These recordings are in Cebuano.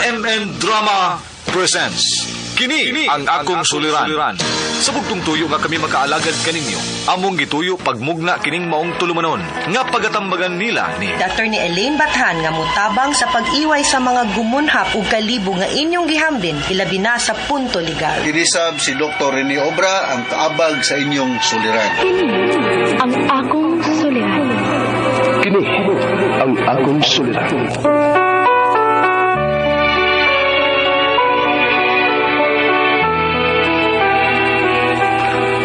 RMN Drama presents Kini ang Akong Suliran. Sa bugtong tuyo nga kami makaalagad kaninyo, among gituyo pagmugna kining maong tulumanon nga pagatambagan nila ni Attorney Elaine Bathan nga mutabang sa pag-iway sa mga gumunhap ug kalibo nga inyong gihambin ilabi na sa punto legal. Kinisab si Dr. Rene Obra ang kaabag sa inyong suliran. Kini ang akong suliran. Kini ang akong suliran.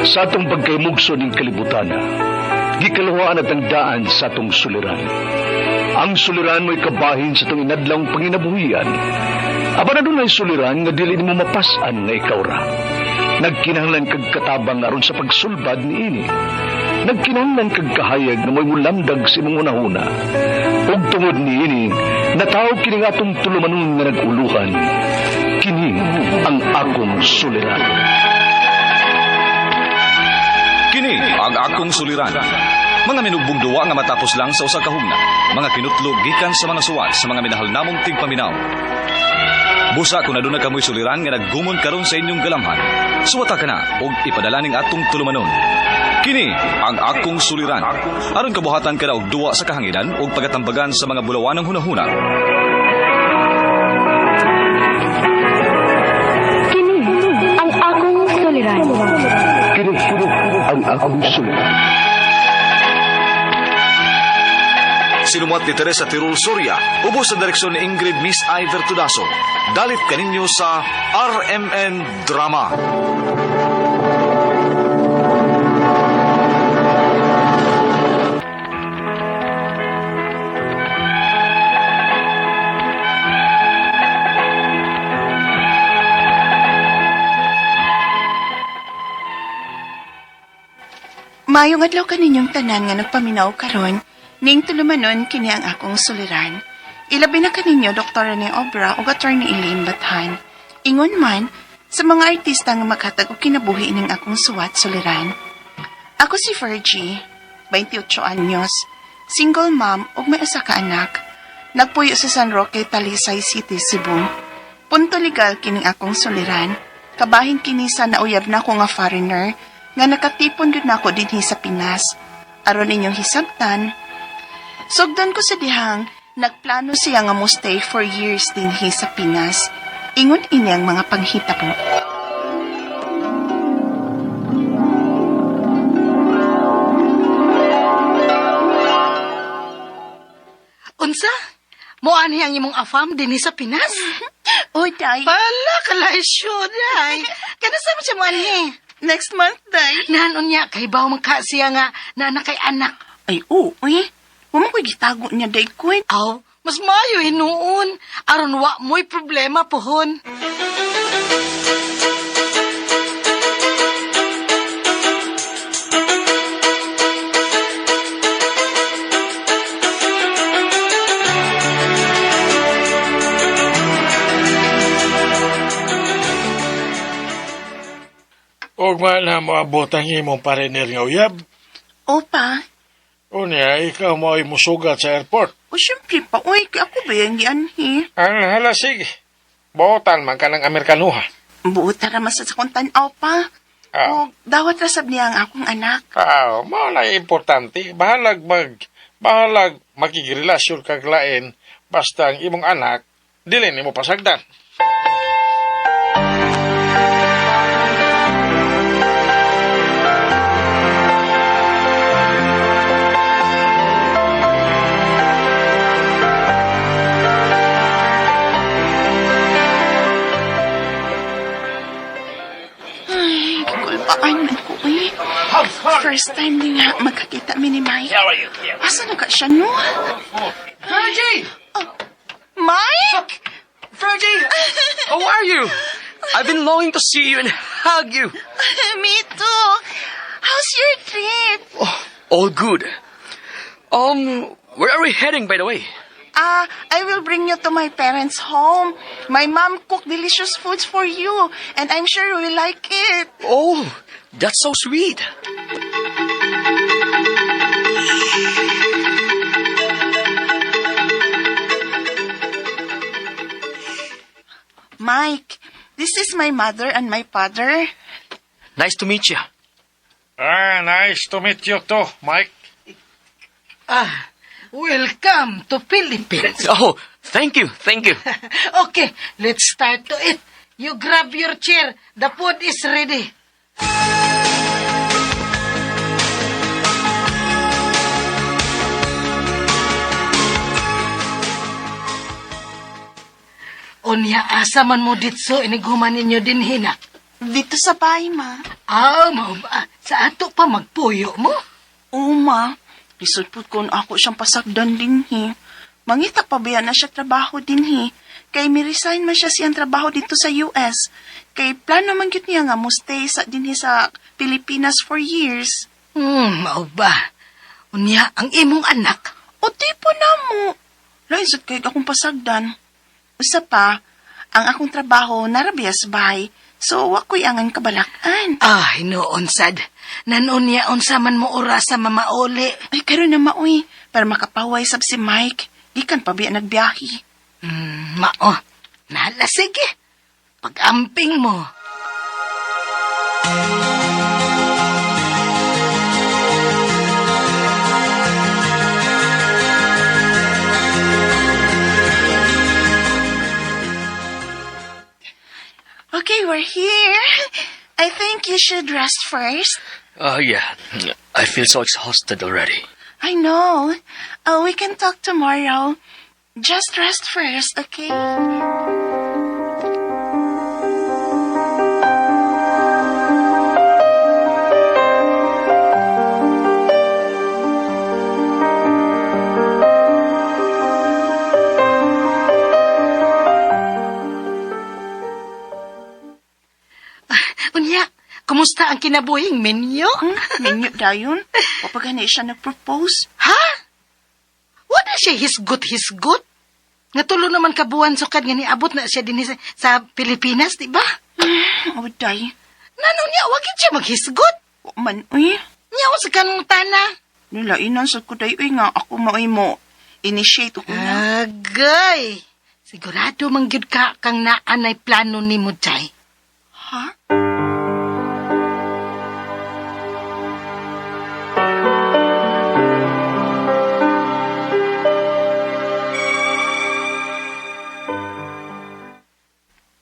Sa atong pagkaymugso ning kalibutan, gikaluhaan at ang daan sa atong suliran. Ang suliran mo'y kabahin sa atong inadlawng panginabuhian. Apan adunay suliran nga dili nimo mapas-an nga ikaw ra. Nagkinahanglan kag katabang aron sa pagsulbad niini. Nagkinahanglan kag kahayag nga mo'y mulamdag sa imong hunahuna. Ug tungod niini, nataw kini nga atong tulumanon nga nag-uluhan. Kini ang akong suliran. Kini ang Akong Suliran. Mga minugbong duwa nga matapos lang sa usa ka hugna. Mga kinutlo gikan sa mga suwat sa mga minahal namong tigpaminaw. Busa kung aduna kamoy suliran nga naggumon karon sa inyong galamhan, suwata ka na og ipadala ning atong tulumanon. Kini ang Akong Suliran. Aron kabuhatan ka na og duwa sa kahanginan ug pagatambagan sa mga bulawanang hunahuna. Kini ang akong suliran. Kini ang akong suliran. Sinumuat ni Teresa Tirul Soria, ubos sa direksyon ni Ingrid Miss Iver Tudaso. Dalit kaninyo sa RMN Drama. Maayong adlaw kaninyong tanan nga nagpaminaw karon, ning tulumanon kini ang akong suliran. Ilabi na kaninyo Dr. Rene Obra ug Attorney Elaine Bathan. Ingon man sa mga artista nga maghatag og kinabuhi ning akong suwat suliran. Ako si Fergie, 28 anyos, single mom ug may usa ka anak. Nagpuyo sa San Roque, Talisay City, Cebu. Punto legal kining akong suliran. Kabahin kini sa nauyab na ko nga foreigner nga nakatipon gyud nako dinhi sa Pinas. Aron inyong hisabtan, sugdan ko sa dihang nagplano siya nga mo stay for years dinhi sa Pinas. Ingon ini ang mga panghitabo. Unsa? Moanhi ang imong afam dinhi sa Pinas? Uy, day. Pala kalaisyo day. Kanasa mo siya moanhi? Next month, day. Nanon niya kay baw man ka siya nga na kay anak. Ay, oo, uy. Wa man ko'y gitago niya, day ko. Aw, mas maayo hinuon. Aron wa mo'y problema pohon. Ugma na moabot ang imong pariner nga uyab. Opa. Unya, ikaw mo ay musugat sa airport. O, syempre pa, uy. Kaya ako ba yung gianhi? Ang hala, sige. Botan man ka ng Amerikanuha. Buot na raman sa akong tanaw pa. Ah. O, dawat rasab niya ang akong anak. Ah, mao na importante. Bahalag makigrelasyon kag lain basta ang imong anak dili nimo pasagdan. Ay, gikulpaan man ko, uy. First time din nga magkakita mi ni Mike. Asa na ka siya, no? Fergie! Mike! Fergie! How are you? I've been longing to see you and hug you. Me too. How's your trip? All good. Where are we heading, by the way? Ah, I will bring you to my parents' home. My mom cooked delicious foods for you, and I'm sure you will like it. Oh, that's so sweet. Mike, this is my mother and my father. Nice to meet you. Ah, nice to meet you too, Mike. Ah, welcome to Philippines. Oh, thank you, thank you. Okay, let's start to eat. You grab your chair. The food is ready. Unya, asa man mo ditso inighuman ninyo din hina. Dito sa bahay, ma. Ah, mao ba? Sa ato pa magpuyo mo? Oo, ma. Lisod pud kon ako siyang pasagdan dinhi. Mangita pa ba na siya trabaho dinhi? Kay mi-resign man siya siyang trabaho dito sa US. Kay plano man gyud niya nga mo stay sa dinhi sa Pilipinas for years. Mao ba? Unya, ang imong anak. O tipo na mo. Lain sad kay akong pasagdan. Usa pa, ang akong trabaho narabiya sa bahay. So, wa ko'y angan kabalakan. Ah, hinuon sad. Nanon niya unsa man mo oras sa mamauli. Ay, karon na maoy, para makapaway sab si Mike. Gikan pa biya nagbiyahe. Mao. Nala, sige. Pag-amping mo. Okay, we're here. I think you should rest first. Oh, yeah. I feel so exhausted already. I know. We can talk tomorrow. Just rest first, okay? Unya, kumusta ang kinabuhing minyo? Minyo dayon. Wa pa gani siya nag-propose. Ha? Wala siya hisgot-hisgot? Nga tulo naman ka buwan sukad nga niabot na siya din sa Pilipinas, di ba? Oh, day. Nano niya, wag yun siya maghisgot. Wa man, uy. Niya sa kanong tana. Nilainan sa kuday, uy nga. Ako maoy mo. Initiate ko na. Agay! Sigurado man gyud ka kang naanay plano nimo, Jai. Ha?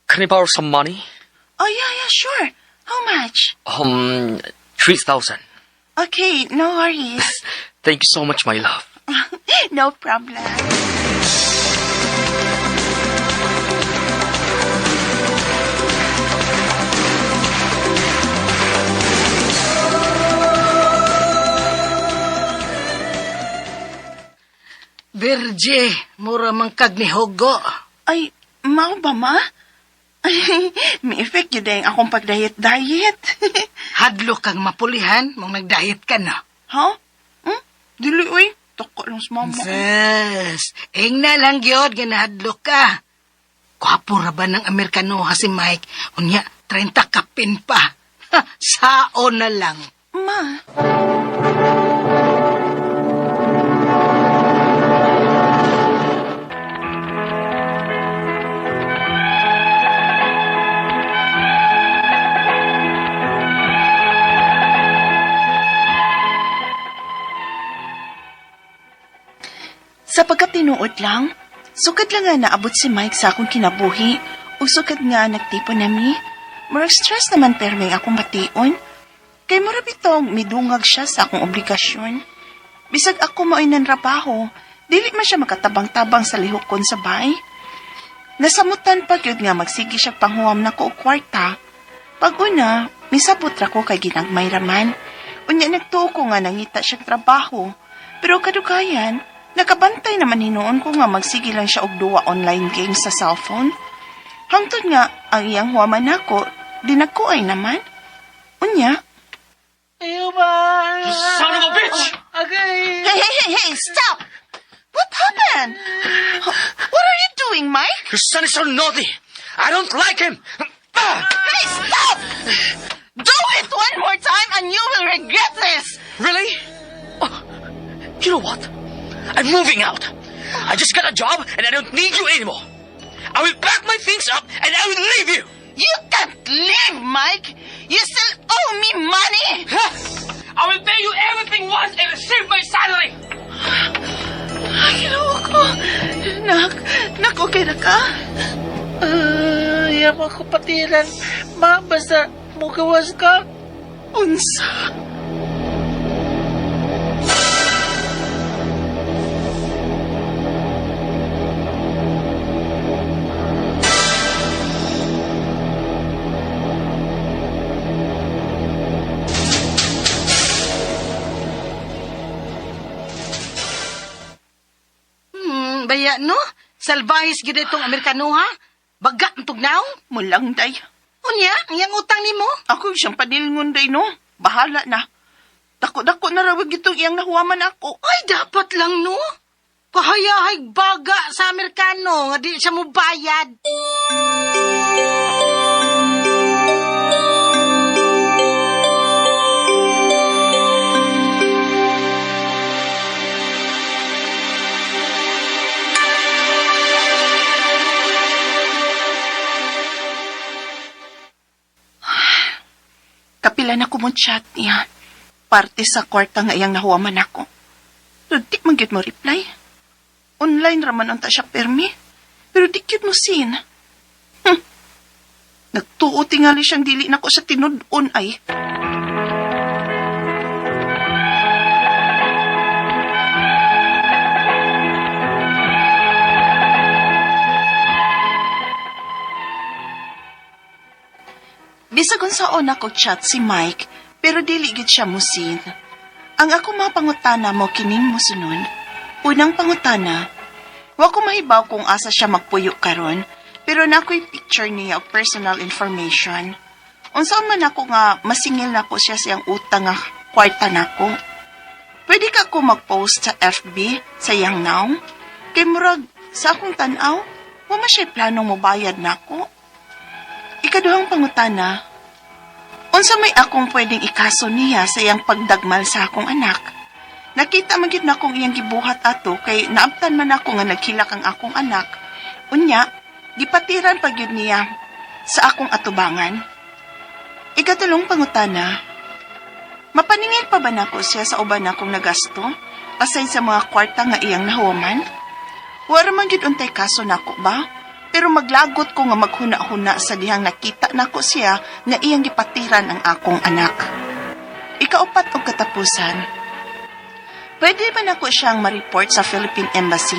Can I borrow some money? Oh, yeah, sure. How much? 3,000. Okay, no worries. Thank you so much, my love. No problem. Virgie, mura man kag ni Hugo. Ay, mao ba, ma? Ay, may effect yun din akong pag-diet-diet. Hadlo kang mapulihan, mong nagdiet ka na. Ha? Hmm? Dili, uy. Tako lang sa mama. Sus, ingna lang gyud nga nahadlo ka. Gwapo ra ba ng Amerikano ha si Mike? Unya, 30 kapin pa. Ha, sao na lang. Ma. Sa pagkatinuod lang, sukad lang nga naabot si Mike sa akong kinabuhi o sukad nga nagtipon nami. Murag stress naman perming akong bation. Kay mura bitong midungag siya sa akong obligasyon. Bisag ako mao'y nanrabaho, dili man siya makatabang-tabang sa lihokon sa bay. Nasamutan pa gyud nga magsige siya panghuwam nako og kwarta. Pag una, misabot ra ko kay ginagmay raman. Unya nagtuo ko nga nangita siya trabaho. Pero kadugayan, nakabantay naman hinuon ko nga magsige lang siya og duwa online games sa cellphone. Hangtod nga ang iyang huwaman nako, dinagkuay naman. Unya, Ayaw ba? You son of a bitch! Agay! Hey, hey, hey, hey, stop! What happened? What are you doing, Mike? Your son is so naughty. I don't like him. Ah! Hey, stop! Do it one more time and you will regret this! Really? Oh, you know what? I'm moving out. I just got a job and I don't need you anymore. I will pack my my things up and I will leave you. You can't leave, Mike. You still owe me money. Huh? I will pay you everything once I receive my salary. Ay, Ginoo ko. Nak, nak, okay na ka? Yaman ko patiran. Ma, basta mugawas ka. Unsa? Baya no? Salbahis gid itong Amerikano ha? Baga ang tugnaw? Mulang, day. Unya, ang iyang utang nimo? Ako siyang padilngon, day, no? Bahala na. Dako-dako na rawag itong iyang nahuwaman ako. Ay, dapat lang no? Kahayahay baga sa Amerikano nga di siya mo bayad. Kapila na ko mo chat niya. Parte sa kwarta nga iyang nahuwaman ako. Pero di man gyud mo reply. Online raman unta siya permi. Pero di gyud mo seen. Nagtuo tingali siyang dili nako sa tinud-on ay. Bisag unsaon ako chat si Mike, pero dili gid siya musin. Ang ako mga pangutana mo kining mosunod. Unang pangutana, wa ko mahibaw kung asa siya magpuyo karon, pero na ako'y picture niya og personal information. Unsaon man ako nga masingil nako siya siyang utang nga kwarta nako. Pwede ka ko mag-post sa FB sa iyang now? Kay murag sa akong tan-aw, wa man siya planong mobayad nako. Ikaduhang pangutana, unsa may akong pwedeng ikaso niya sa iyang pagdagmal sa akong anak? Nakita man gyud na akong iyang gibuhat ato kay naabtan man ako nga naghilak ang akong anak. Unya, gipatiran pa gyud niya sa akong atubangan. Ikatulong pangutana, mapaningil pa ba nako siya sa uban akong nagasto aside sa mga kwarta nga iyang nahuwaman? Wala man gyud untay kaso nako ba? Pero maglagot ko nga maghuna-huna sa dihang nakita nako siya nga iyang gipatiran ang akong anak. Ikaupat og katapusan. Pwede ba nako siyang ma-report sa Philippine Embassy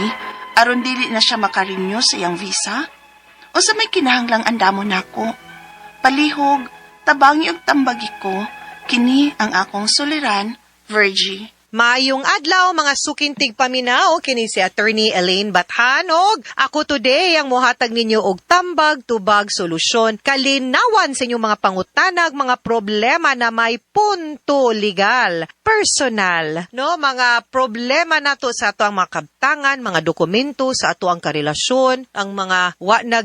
aron dili na siya makarenew sa iyang visa? O sa may kinahanglang andamo nako? Palihog, tabangi og tambagi ko, kini ang akong suliran, Virgie. Maayong adlaw mga sukintig paminaw, kini si Attorney Elaine Bathan og ako today ang mohatag ninyo og tambag tubag solusyon kalinawan sa inyong mga pangutanag, mga problema na may punto legal, personal, no, mga problema nato sa ato ang mga kabtangan, mga dokumento sa ato ang karelasyon, ang mga wa na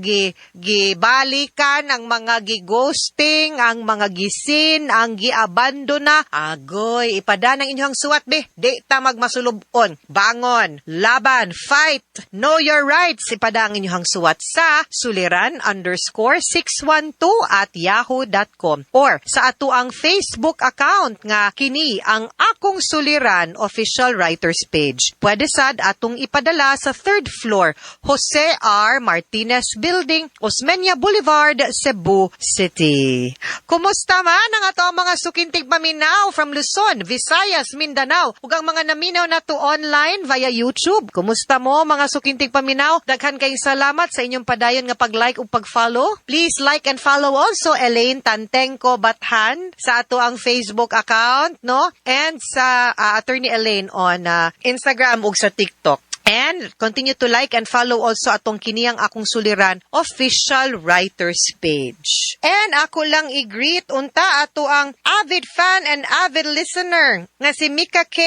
gibalikan, ang mga gi-ghosting, ang mga gisin, ang giabandona. Agoy, ipada ng inyong suwat be. Di ta magmasulubon. Bangon, laban, fight, know your rights. Ipada ang inyong suwat sa suliran_612@yahoo.com or sa ato ang Facebook account nga kini ang akong suliran official writers page. Pwede sad atong ipadala sa 3rd floor, Jose R. Martinez Building, Osmeña Boulevard, Cebu City. Kumusta man ang ato ang mga sukintig paminaw from Luzon, Visayas, Mindanao, ug ang mga naminaw nato online via YouTube. Kumusta mo mga sukintig paminaw? Daghan kayong salamat sa inyong padayon nga pag-like ug pag-follow. Please like and follow also Elaine Tantengco Bathan sa ato ang Facebook account, no? And sa Attorney Elaine on Instagram ug sa TikTok. And continue to like and follow also atong kiniyang akong suliran official writers page. And ako lang i-greet unta ato ang avid fan and avid listener nga si Mika K.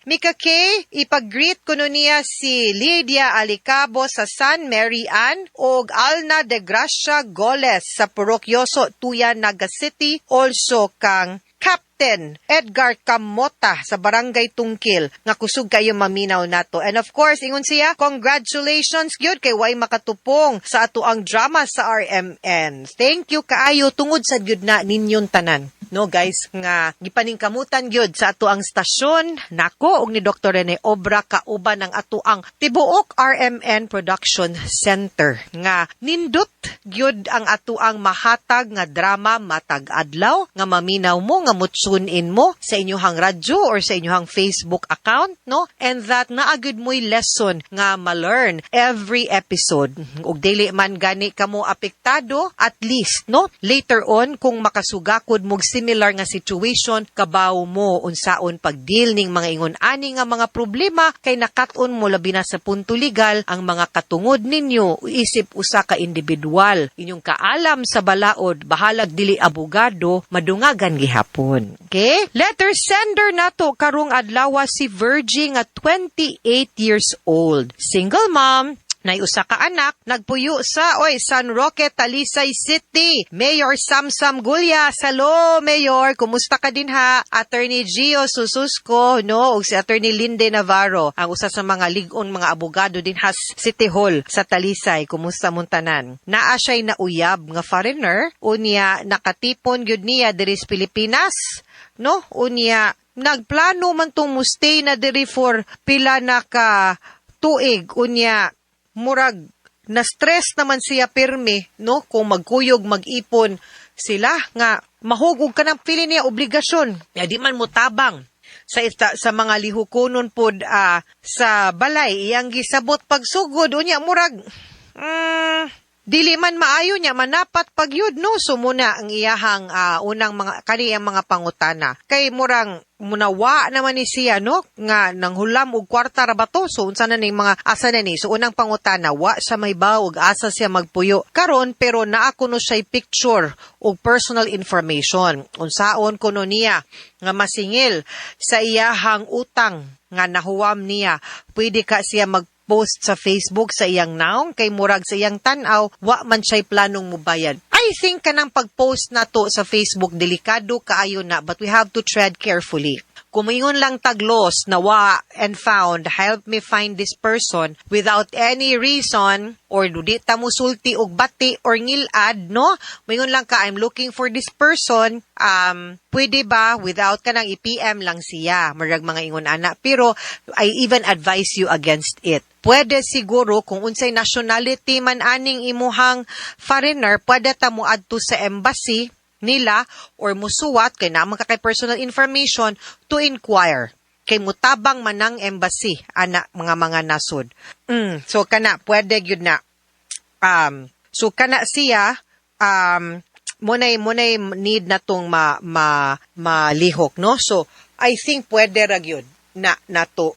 Mika K, ipag-greet kuno niya si Lydia Alicabo sa San Mary Ann og Alna de Gracia Goles sa Purok Yoso, Tuya, Naga City. Also kang Cap Captain Edgar Camota sa Barangay Tungkil nga kusog kayo maminaw nato. And of course, ingon siya, congratulations gyud kay way makatupong sa ato ang drama sa RMN. Thank you kaayo tungod sa gyud na ninyong tanan. No guys, nga gipaningkamutan gyud sa ato ang stasyon nako og ni Dr. Rene Obra kauban ang ato ang tibuok RMN Production Center nga nindot gyud ang ato ang mahatag nga drama matag adlaw nga maminaw mo, nga mo-tune in mo sa inyong radyo or sa inyong Facebook account, no, and that naa gyud mo'y lesson nga ma-learn every episode. Ug dili man gani kamo apektado, at least, no, later on kung makasugakod mo similar nga situation, kabaw mo unsaon pag-deal ning mga ingon ani nga mga problema kay nakat-on mo, labi na sa punto legal, ang mga katungod ninyo isip usa ka individual, inyong kaalam sa balaod, bahalag dili abogado, madungagan gihapon. Okay, letter sender nato karong adlaw si Virgie nga 28 years old, single mom, nay usa ka anak, nagpuyo sa oy San Roque, Talisay City. Mayor Samsam Gulya, hello Mayor, kumusta ka din ha? Attorney Gio Sususco, no, ug si Attorney Linde Navarro, ang usa sa mga lig-on mga abogado din has City Hall sa Talisay. Kumusta mong tanan? Naa siya'y nauyab nga foreigner, unya nakatipon gyud niya diri sa Pilipinas, no? Unya nagplano man tong mo-stay na diri for pila na ka tuig, unya murag na stress naman siya pirmi, no, kung magkuyog mag-ipon sila nga mahugog ka ng feeling niya obligasyon ya di man mo tabang sa mga lihukonon pod sa balay. Iyang gisabot pagsugod, unya murag dili man maayo niya manapat pagyud, no. So muna ang iyahang unang mga kaniyang mga pangutana kay murang munawa naman ni siya, no, nga nanghulam og kwarta ra ba to? So unsa na ning mga asa na ni? So unang pangutana, wa siya may og asa siya magpuyo karon, pero naa kuno siya picture og personal information. Unsaon kuno niya nga masingil sa iyahang utang nga nahuwam niya? Pwede ka siya mag post sa Facebook sa iyang naong kay murag sa iyang tan-aw wa man siya'y planong mubayad? I think kanang pag-post nato sa Facebook, delikado kaayo na, but we have to tread carefully. Kung lang taglos na "wa and found, help me find this person" without any reason or di ta musulti og bati or ngilad, no? Moingon lang ka, "I'm looking for this person, pwede ba?" without ka nang i-PM lang siya, murag mga ingon ana. Pero I even advise you against it. Pwede siguro kung unsay nationality man aning imuhang foreigner, pwede ta mo adto sa embassy nila or musuwat kay naa man ka kay personal information to inquire kay mutabang man ang embassy ana mga nasod. So kana pwede gyud na. So kana siya munay need na tong ma, ma malihok, no. So I think pwede ra gyud na nato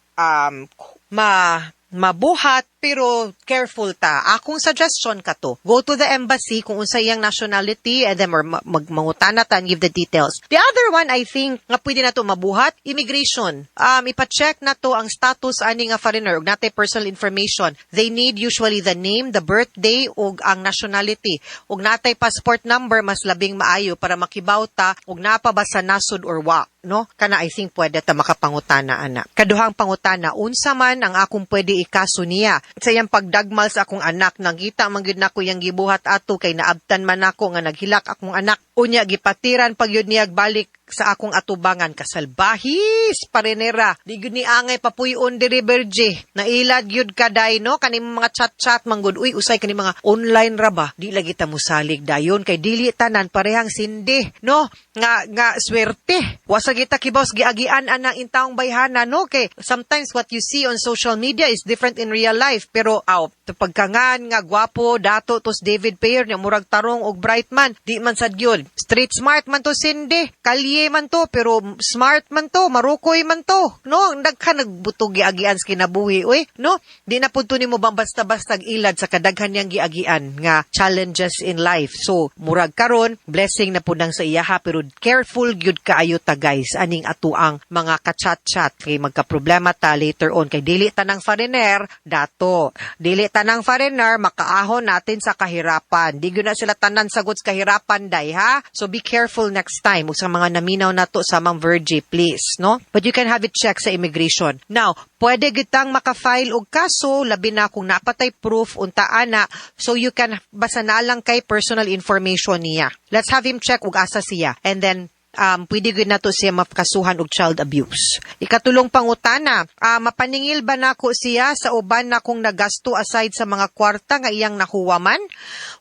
ma mabuhat, pero careful ta. Akong suggestion kato, go to the embassy kung unsa iyang nationality and then or magmangutana ta and give the details. The other one I think nga pwede na to mabuhat, immigration. Ipa-check na to ang status ani nga foreigner ug natay personal information. They need usually the name, the birthday ug ang nationality. Ug natay passport number, mas labing maayo para makibaw ta ug naa pa ba sa nasod or wa, no? Kana I think pwede ta makapangutana ana. Kaduhang pangutana, unsa man ang akong pwede ikaso niya sa iyang pagdagmal sa akong anak? Nakita man gyud nako iyang gibuhat ato kay naabtan man nako nga naghilak akong anak. Unya gipatiran pag yun niya balik sa akong atubangan, kasalbahis parinera. Di gyud ni angay papuy-on diri, Berje. Nailad gyud kaday, no, kani mga chat-chat manggod. Uy, usay kani mga online ra ba? Di lagi ta mosalig dayon kay dili tanan parehang sindi, no, nga swerte. Wa sa kita kibaw giagian anang intawong bayhana, no, kay sometimes what you see on social media is different in real life. Pero aw pagkangan nga gwapo dato tos David Payer niya, murag tarong og bright man, di man sad gyud. Street smart man to sindi, kalye man to, pero smart man to, marukoy man to, no? Daghan nagbutog giagian sa kinabuhi, uy, no? Di na pud to nimo bang basta-basta ilad sa kadaghan niyang giagian nga challenges in life. So murag karon blessing na pud nang sa iyaha, pero careful gyud kaayo ta guys aning atuang mga ka-chat-chat kay magka-problema ta later on kay dili tanang foreigner dato. Dili tanang foreigner makaahon natin sa kahirapan. Di gyud na sila tanan sagot sa kahirapan day ha. Ha? So be careful next time ug sa mga naminaw nato sa Ma'am Virgie, please, no? But you can have it checked sa immigration. Now, pwede gitang maka-file og kaso labi na kung napatay proof unta ana, so you can basta na lang kay personal information niya. Let's have him check ug asa siya and then pwede gyud nato siya makasuhan og child abuse. Ikatulong pangutana, mapaningil ba nako siya sa uban na kung nagasto aside sa mga kwarta nga iyang nakuha man?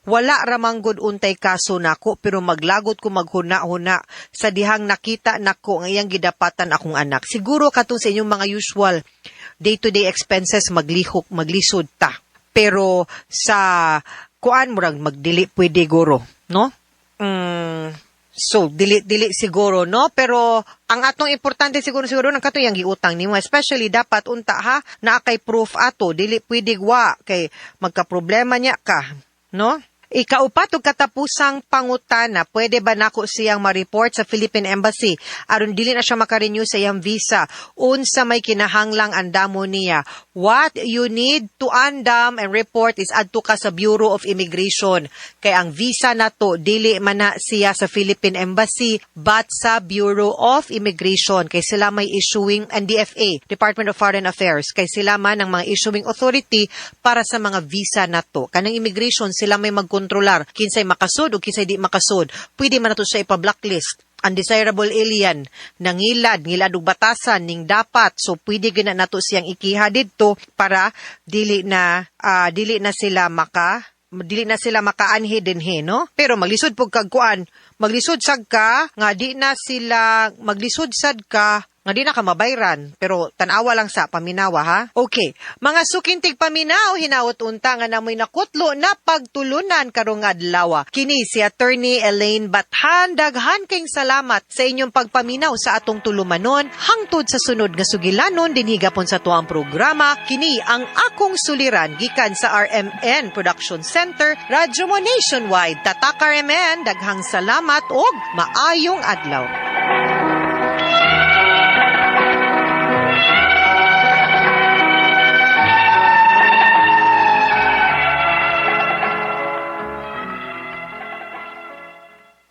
Wala ramang gud untay kaso nako, pero maglagot ko maghuna-huna sa dihang nakita nako nga iyang gidapatan akong anak. Siguro katong sa inyong mga usual day-to-day expenses, maglihok, maglisod ta. Pero sa kuan, murag magdili pwede guro, no? So, dili dili siguro, no? Pero ang atong importante siguro siguro nang kato yang giutang nimo, especially dapat unta ha, naa kay proof ato, dili pwede wa kay magka-problema niya ka, no? Ikaupat ug katapusang pangutana, pwede ba nako siyang ma-report sa Philippine Embassy aron dili na siya maka-renew sa iyang visa? Unsa may kinahanglang andamo niya? What you need to andam and report is adto ka sa Bureau of Immigration. Kay ang visa nato dili man na siya sa Philippine Embassy but sa Bureau of Immigration kay sila may issuing NDFA, Department of Foreign Affairs, kay sila man ang mga issuing authority para sa mga visa nato. Kanang immigration, sila may magkontrolar kinsay makasud o kinsay di makasud. Pwede man nato siya ipa-blacklist, undesirable alien, nangilad, ngilad og batasan ning dapat, so pwede gina nato siyang ikiha didto para dili na sila makaanhi dinhi, no? Pero maglisod pug kag kuan, maglisod sad ka nga di na sila, maglisod sad ka nga di na ka mabayran, pero tan-awa lang sa paminawa ha. Okay, mga suking tigpaminaw, hinaot unta nga namoy nakutlo na pagtulunan karong adlaw. Kini si Attorney Elaine Bathan. Daghan kayong salamat sa inyong pagpaminaw sa atong tulumanon. Hangtod sa sunod nga sugilanon dinhi gapon sa tuang programa, kini ang akong suliran, gikan sa RMN Production Center, Radyo Mo Nationwide. Tatak RMN, daghang salamat og maayong adlaw.